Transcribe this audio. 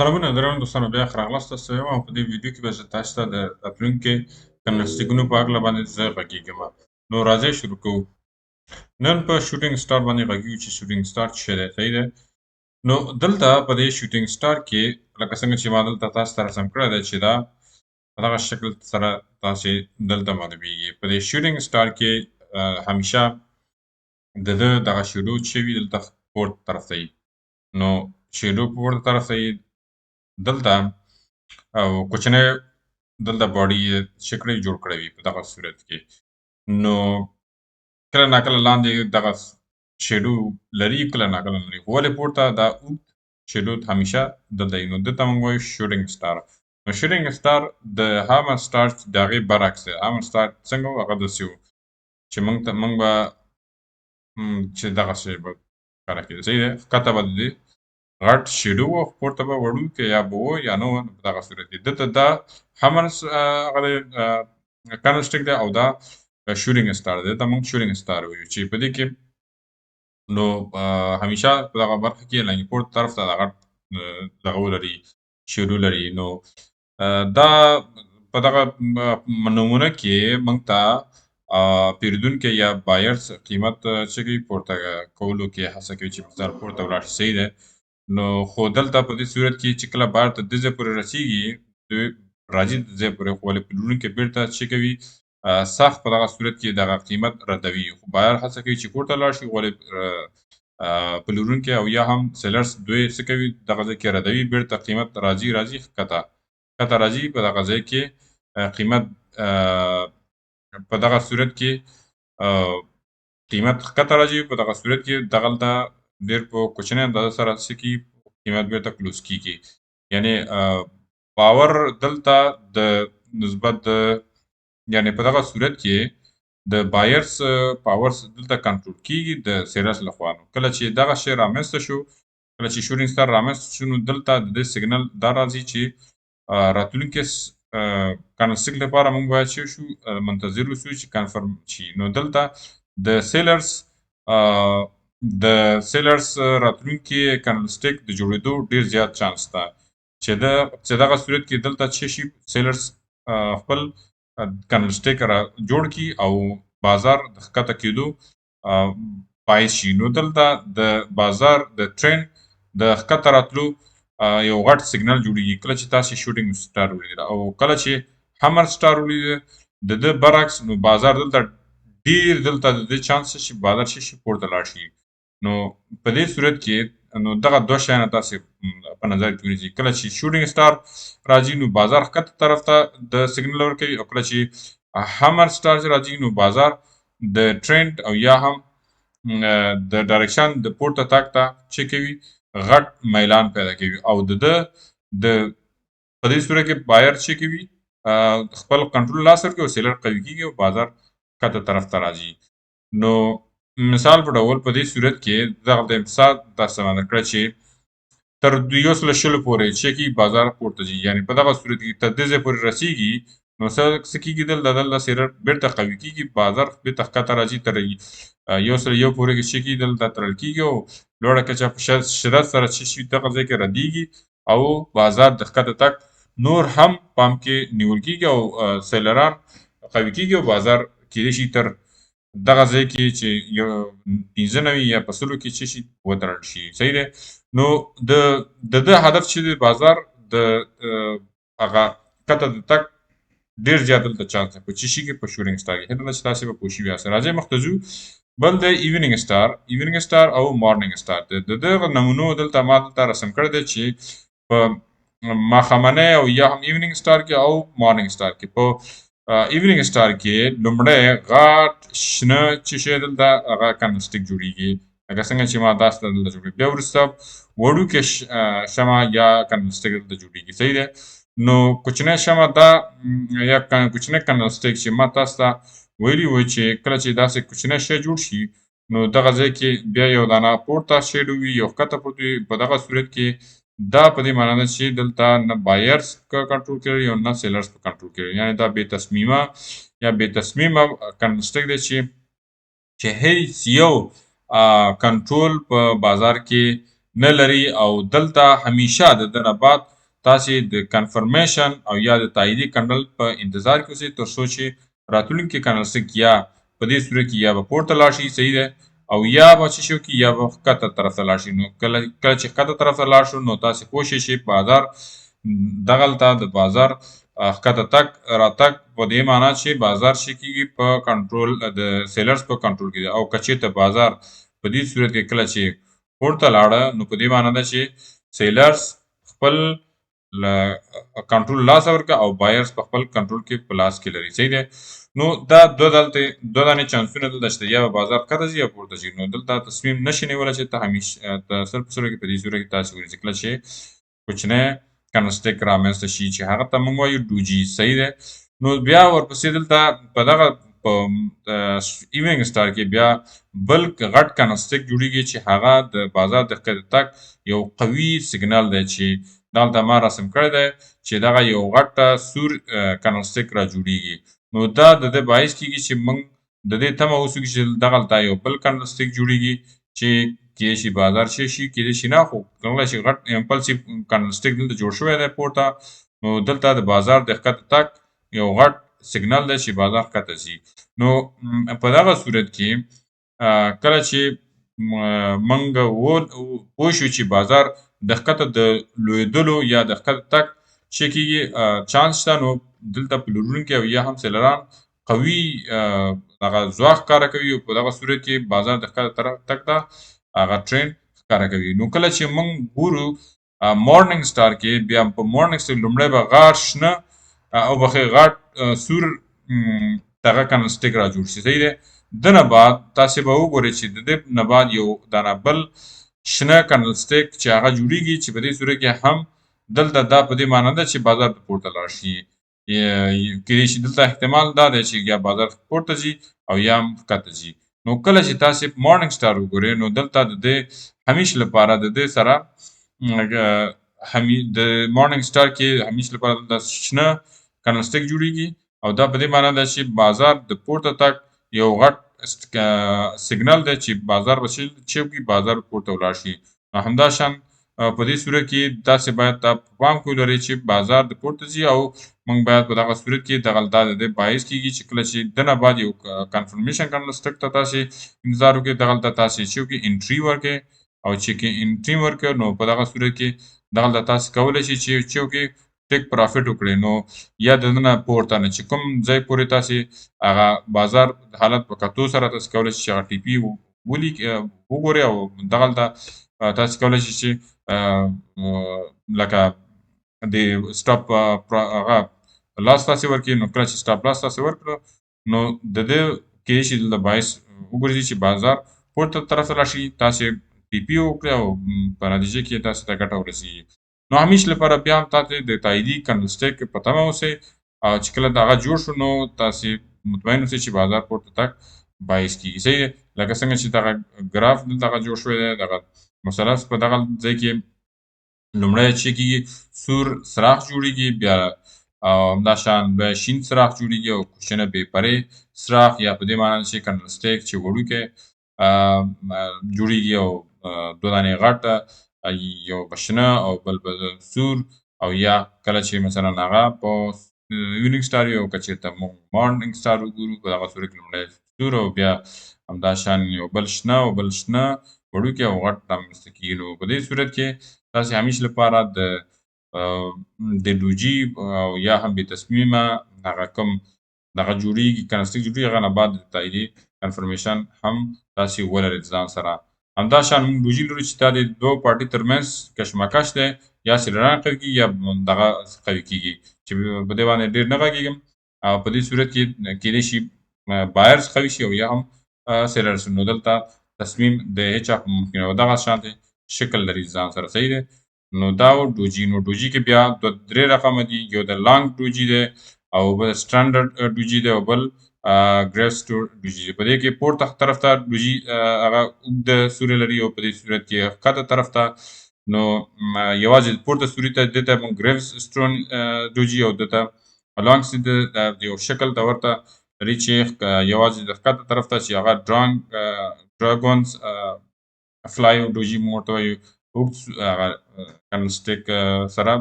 سلامونه درنو دوستانو، بیا ښه راغلاست تاسو یم او په دې ویډیو کې به زه تاسو ته د راتلونکي candlestick ونو په هکله باندې زه غږېږم. نو راځئ شروع کوو. نن په shooting star باندې غږېږو چې shooting star څه دی، صحیح دی. نو دلته په دې shooting star کې لکه څنګه چې ما دلته تاسو ته رسم کړی دی چې دا په دغه شکل سره تاسې دلته معلومیږي. په دې shooting star کې همیشه د ده دغه shadow چې وي دلته پورته طرف ته وي، نو shadow پورته طرف ته وي دلته، او کوچنی دلته body یې چې کړی جوړ کړی وي په دغه صورت کې. نو کله ناکله لاندې دغه shadow لري، کله ناکله نه لري، خو ولې پورته دا اوږد shadow همیشه دلته وي. نو دته موږ وایو shooting star. نو shooting star د hammer star د هغې برعکس دی. hammer star څنګه و؟ هغه داسې و چې موږ ته موږ به چې دغه شی به ښکاره کېده، صحیح دی. ښکته به د دې غټ shadow و، پورته به وړوکی یا به و یا نه و. په دغه صورت کې دلته دا hammer هغه دی candlestick دی او دا shooting star دی. دلته موږ shooting star وایو چې په دې کې نو همیشه په دغه برخه کې لاندې پورته طرف ته غټ دغه ولري، shadow لري. نو دا په دغه نمونه کې موږ ته پیرودونکی یا buyers قیمت چې کوي پورته کولو کې هڅه کوي چې بازار پورته ولاړ شي، صحیح دی. نو خو دلته په دې صورت کې چې کله buyer ته دې ځای پورې رسېږي، دوی راځي دې ځای پورې، خو ولې پلورونکی بېرته چې کوي سخت په دغه صورت کې دغه قیمت ردوي. خو buyer هڅه کوي چې پورته لاړ شي، ولې پلورونکی او یا هم sellers دوی څه کوي دغه ځای کې ردوي، بېرته قیمت راځي راځي ښکته ښکته راځي. په دغه ځای کې قیمت په دغه صورت کې قیمت ښکته راځي. په دغه صورت کې دغلته ډېر په کوچنۍ اندازه سره څه کېږي، قیمت بېرته close کېږي. یعنې power دلته د نسبت د یعنې په دغه صورت کې د buyers power دلته کنټرول کېږي د sellers لخوا. نو کله چې دغه شی رامنځته شو، کله چې shooting star رامنځته شو، نو دلته د دې سیګنل دا راځي چې راتلونکي candlestick لپاره موږ باید چې شو منتظر اوسو چې confirm شي. نو دلته د sellers راتلونکي candlestick د جوړېدو ډېر زیات چانس ده چې دغه صورت کې دلته چې شي sellers خپل candlestick را جوړ کړي او بازار د ښکته کېدو باعث شي. نو دلته د بازار د ټرند د ښکته راتلو یو غټ سیګنل جوړیږي کله چې تاسې shooting star ولید. او کله چې hammer star ولید د ده برعکس، نو بازار دلته ډیر دلته د دې چانس شي بازار شي شي پورته لاړ شي. نو په دې صورت کې نو دغه دوه شیان تاسې په نظر کې ونیسئ. کله چې shooting star راځي نو بازار ښکته طرف ته د سیګنل ورکوي، او کله چې hammer star راځي نو بازار د ټرند او یا هم د direction د پورته تګ ته چې کوي غټ میلان پیدا کوي. او د ده د په دې صورت کې buyer چې کوي خپل کنټرول لاس ورکوي او seller قوي کېږي او بازار ښکته طرف ته راځي. نو مثال په ډول په دې صورت کې دغه د مثال تاسو ته وړاندې کړه چې تر 120 پورې چې کېږي بازار پورته ځي، یعنې په دغه صورت کې تر دې ځای پورې رسېږي نو څه کېږي دلته دلته seller بېرته قوي کېږي، بازار بېرته ښکته راځي تر 101 پورې کې چې کېږي دلته تړل کېږي او لوړه کچه په شدت سره چې شي دغه ځای کې ردېږي او بازار د ښکته تګ نور هم پام کې نیول کېږي او seller ان قوي کېږي او بازار کېدای شي تر دغه ځای کې چې یو 95 یا په 100 کې چې شي وتړل شي، صحیح دی. نو د ده هدف چې دی بازار د هغه ښکته د تګ ډېر زیات دلته چانس دی په څه شي کې، په shooting star کې. هیله ده چې تاسې به پوه شوي یاست. راځئ مخته ځو. بل دی evening star. evening star او morning star د دغه نمونو دلته ما دلته رسم کړی دی چې په ماښامنۍ او یا هم evening star کې او morning star کې. په evening star کې لومړی غټ شنه چې شی دلته هغه candlestick جوړیږي لکه څنګه چې ما داسې دلته جوړ کړی، بیا وروسته وړوکی شمع یا candlestick دلته جوړیږي، صحیح دی. نو کوچنی شمع دا یا کوچنی candlestick چې ما تاسو ته ویلي و چې کله چې داسې کوچنی شی جوړ شي نو دغه ځای کې بیا یو دانه پورته shadow وي یو ښکته پورته وي. په دغه صورت کې دا په دې معنا ده چې دلته نه buyers کنټرول کوي او نه sellers په کنټرول کوي، یعنې دا بې تصمیمه یا بې تصمیمه candlestick دی چې هیڅ یو کنټرول په بازار کې نه لري. او دلته همیشه د ده نه بعد تاسې د confirmation او یا د تاییدي candle په انتظار کې اوسئ، تر څو چې راتلونکي candlestick یا په دې صورت کې یا به پورته لاړ شي، صحیح ده، او یا به څه شي وکړي، یا به ښکته طرف ته لاړ شي. نو کله کله چې ښکته طرف ته لاړ شو نو تاسې پوه شئ چې بازار دغلته د بازار ښکته تګ راتګ په دې معنا چې بازار چې کېږي په کنټرول د sellers په کنټرول کې دی. او که چېرته بازار په دې صورت کې کله چې پورته لاړه نو په دې معنا ده چې sellers خپل کنټرول لاس ورکړه او buyers په خپل کنټرول کې په لاس کې لري، صحیح ده. نو دا دوه دلته دوه دانې چانسونه دلته شته، یا به بازار ښکته ځي یا پورته ځي. نو دلته تصمیم نشي نیولی چې ته همیشه ته سل په سلو کې په دې صورت کې تاسې ونیسئ کله چې کوچنی candlestick رامنځته شي چې هغه ته موږ وایو doji، صحیح ده. نو بیا ورپسې دلته په دغه په evening star کې بیا بل غټ candlestick جوړیږي چې هغه د بازار د ښکته تګ یو قوي سیګنل دی چې دلته ما رسم کړی دی چې دغه یو غټ سور candlestick را جوړیږي. نو دا د دې باعث کیږي چې موږ د دې تمه اوسو چې دغلته یو بل candlestick جوړیږي چې کیدای شي بازار شي شي، کیدای شي نه، خو کله چې غټ impulsive candlestick دلته جوړ شوی دی پورته، نو دلته د بازار د ښکته تګ یو غټ سیګنل دی چې بازار ښکته ځي. نو په دغه صورت کې کله چې موږ پوه شو چې بازار د ښکته د لویدلو یا د ښکته تګ چې کېږي چانس شته، نو دلته پلورونکي او یا هم seller ان قوي دغه ځواک ښکاره کوي او په دغه صورت کې بازار د ښکته طرف تګ ته هغه trend ښکاره کوي. نو کله چې موږ ګورو morning star کې، بیا په morning star لومړی به غاټ شنه او بخې غاټ سور دغه candlestick را جوړ شي، صحیح دی. د نه بعد تاسې به وګورئ چې د دې نه بعد یو دانه بل شنه candlestick چې هغه جوړیږي چې په دې صورت کې هم دلته دا په دې معنی ده چې بازار به پورته لاړ شي. کیدای شي دلته احتمال دا دی چې یا بازار پورته ځي او یا هم ښکته ځي. نو کله چې تاسې morning star وګورئ نو دلته د دې همیش لپاره د دې سره د morning star کې همیش لپاره دلته شنه candlestick جوړیږي او دا په دې معنی ده چې بازار د پورته تګ یو غټ سیګنل دی چې بازار به چې وکړي بازار پورته ولاړ شي. نو همداشان په دې صورت کې تاسې باید دا په پام کې ولرئ چې بازار د پورته ځي او موږ باید په دغه صورت کې دغه دا د دې باعث کېږي چې کله چې دنه بعد یو confirmation candlestick ته تاسې انتظار وکړئ، دغلته تاسې چې وکړئ entry ورکړئ او چې کې entry ورکړئ نو په دغه صورت کې دغلته تاسې کولی شئ چې وکړئ take profit وکړئ. نو یا د دنه پورته نه چې کوم ځای پورې تاسې هغه بازار حالت په کتو سره تاسې کولی شئ چې هغه TP ولیک وګورئ او دغلته تاسې کولی شئ چې لکه د stop هغه loss تاسې ورکړي. نو کله چې stop loss تاسې ورکړو نو د دې کیدای شي دلته باعث وګرځي چې بازار پورته طرف ته لاړ شي، تاسې TP وکړئ او په نتیجه کې تاسې ته ګټه ورسېږي. نو همیش لپاره بیا هم تاسې د تاییدي candlestick په تمه اوسئ او چې کله دغه جوړ شو نو تاسې مطمئن اوسئ چې بازار پورته تګ باعث کېږي، صحیح دی. لکه څنګه چې دغه ګراف دلته هغه جوړ شوی دی، دغه مثلث په دغه ځای کې لومړی چې کېږي سور څراغ جوړېږي، بیا همداشان بیا شین څراغ جوړېږي او کوچنی بې پرې څراغ یا په دې معنی چې candlestick چې وړوکی جوړېږي او دوه دانې غټ یو به شنه او بل به سور، او یا کله چې مثلا هغه په evening star وي او که چېرته موږ morning star وګورو په دغه صورت کې لومړی سور او بیا همداشان یو بل شنه او بل شنه وړوکی او غټ رامنځته کېږي. نو په دې صورت کې تاسې همیش لپاره د doji او یا هم بې تصمیمه هغه کوم دغه جوړېږي candlestick جوړېږي هغه نه بعد د تاییدي confirmation هم تاسې ولرئ ځان سره. همداشان موږ doji لرو چې دا د دوو پارټي ترمنځ کشمکش دی، یا seller ان قوي کېږي یا دغه قوي کېږي چې په دې باندې ډېر نه غږېږم. او په دې صورت کې کېدای شي buyers قوي شي او یا هم sellers. نو دلته تصمیم د هېچا په ممکن او دغه شان دی شکل لري ځان سره، صحیح دی. نو دا و doji. نو doji کې بیا دوه درې رقمه دي، یو د long doji دی او بل standard doji دی او بل gravestone doji دی. په دې کې پورته طرف ته doji هغه اوږده سوری لري او په دې صورت کې ښکته طرف ته نو یوازې پورته سوري ته دې ته موږ gravestone doji او دې ته long سي د یو شکل ته ورته لري چې یوازې د ښکته طرف ته چې هغه dragonfly doji موږ ورته وایو، اوږد هغه کانلسټیک سره.